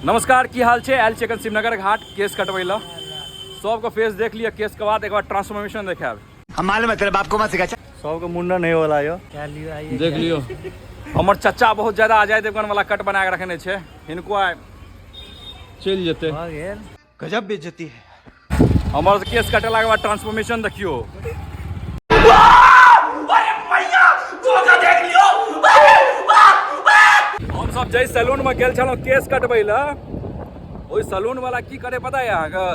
नमस्कार, की हाल छै? आयल छी एखन शिवनगर घाट केस कटबै लए। सबके फेस देख लिअ, केस के बाद एक बार ट्रांसफॉर्मेशन देखायब। हम मालूम है तेरे बाप को मत सिखा। सबके मुंडन होय वाला यो। देख लियो, हमर चचा बहुत ज्यादा अजय देवगन वाला कट बना के रखने छै, हिनको आइ चलि जेतै। गजब बेइज्जती है। हमर केस कटेला के बाद ट्रांसफॉर्मेशन देखियो। हम सब जै सैलून में गेल छलहुँ केस कटबै लए, ओहि सैलून वाला की करे पता है अहाँके?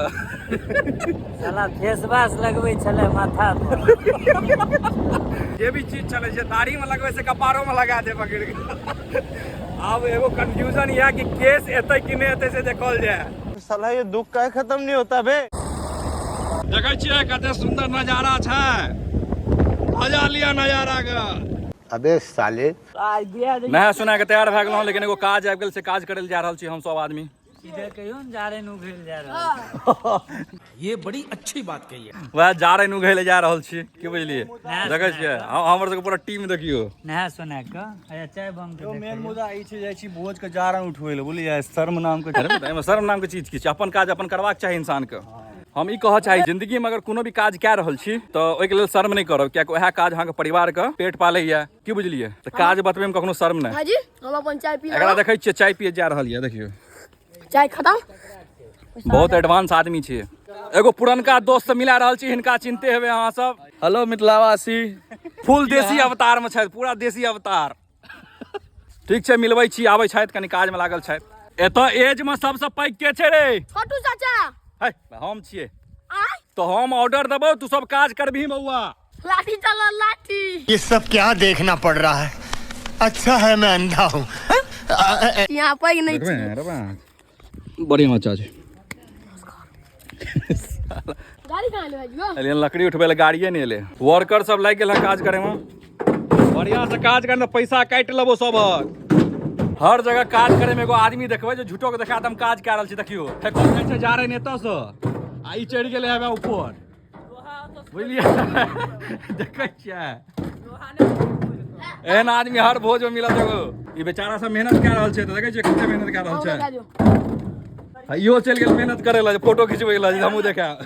साला फेस वाश लगबै छलै माथा पर। जे भी चीज छलै जे दाढ़ी में लगबै से कपारो में लगा दे पकड़ के। आब एगो कंफ्यूजन यऽ कि केस एतै कि नहि एतै से देखल जाय। साला ये दुख काहे खत्म नहीं होता बे। देखै छियै कते सुंदर नजारा छै, मजा लिअ नजारा के। अबे साले। नहा सुना के तैयार भए गेलहुँ, लेकिन एगो काज आबि गेल से काज करै लए जा रहल छी हम सब आदमी। इधर कहियो ने जारनि उघैल जा रहल। ये बड़ी अच्छी बात कही है। वएह जारनि उघै लए जा रहल छी, की बुझलियै? देखै छियै हमर सबके पूरा टीम देखियौ। नहा सुना के अच्छा चाय बम के मेन मुद्दा ई छै, जाइ छी भोज के जारनि उठबै लए, बुझलियै? शर्म नाम के। अरे एहिमे शर्म नाम के चीज की छै? अपन काज अपन करबाक चाही इंसान के। हम ई कहऽ चाही, जिंदगी में अगर कोनो भी काज कए रहल छी तऽ ओहिके लेल शर्म नहि करब, कियाकि वएह काज अहाँके परिवार के पेट पालैया, की बुझलियै? तऽ काज बतबै में कखनो शर्म नहि। भाजी, हम अपन चाय पी एकरा देखै छियै चाय पिए जा रहल यऽ, देखियौ चाय खत्म। बहुत एडवांस आदमी छियै। एगो पुरनका दोस्त से मिला रहल छी, हिनका चिन्हते हेबै अहाँ सब। हेलो मिथिलावासी। फुल देसी अवतार में छथि, पूरा देसी अवतार। ठीक छै, मिलबै छी, आबै छथि, कनि काज में लागल छथि। एतऽ एज में सबसँ पैघ के छै रे? छोटू चाचा। है, हम छियै। आय? तो हम ऑर्डर देबौ, तू सब काज करबही बौआ। लाठी चलल लाठी। ये सब क्या देखना पड़ रहा है, अच्छा है मैं अंधा हूँ। यहाँ पैघ नहीं छी। बढ़िया बच्चा छै। गाड़ी कहाँ एलै भाईजी यौ? एलियन लकड़ी उठबै लए, गाड़िए नहि एलै। वर्कर सब लागि गेल हँ काज करे में। बढ़िया से काज करने पैसा काटि लेबो सबक। हर जगह काज करे में एगो आदमी देखबै जे झूठो के देखा हम काज कए रहल छी। देखियो फेकल जाइ छै जा रहे एतऽ से आ ई चढ़ि गेलै हवे ऊपर, बुझलियै? देखै छियै एहन आदमी हर भोज में मिलत एगो। ई बेचारा सब मेहनत कए रहल छै, तऽ देखै छियै कते मेहनत कए रहल हम छै। लगा दियौ। आ इहो चलि गेल मेहनत करे लए, फोटो खिचबै लए, हमहूँ देखायब।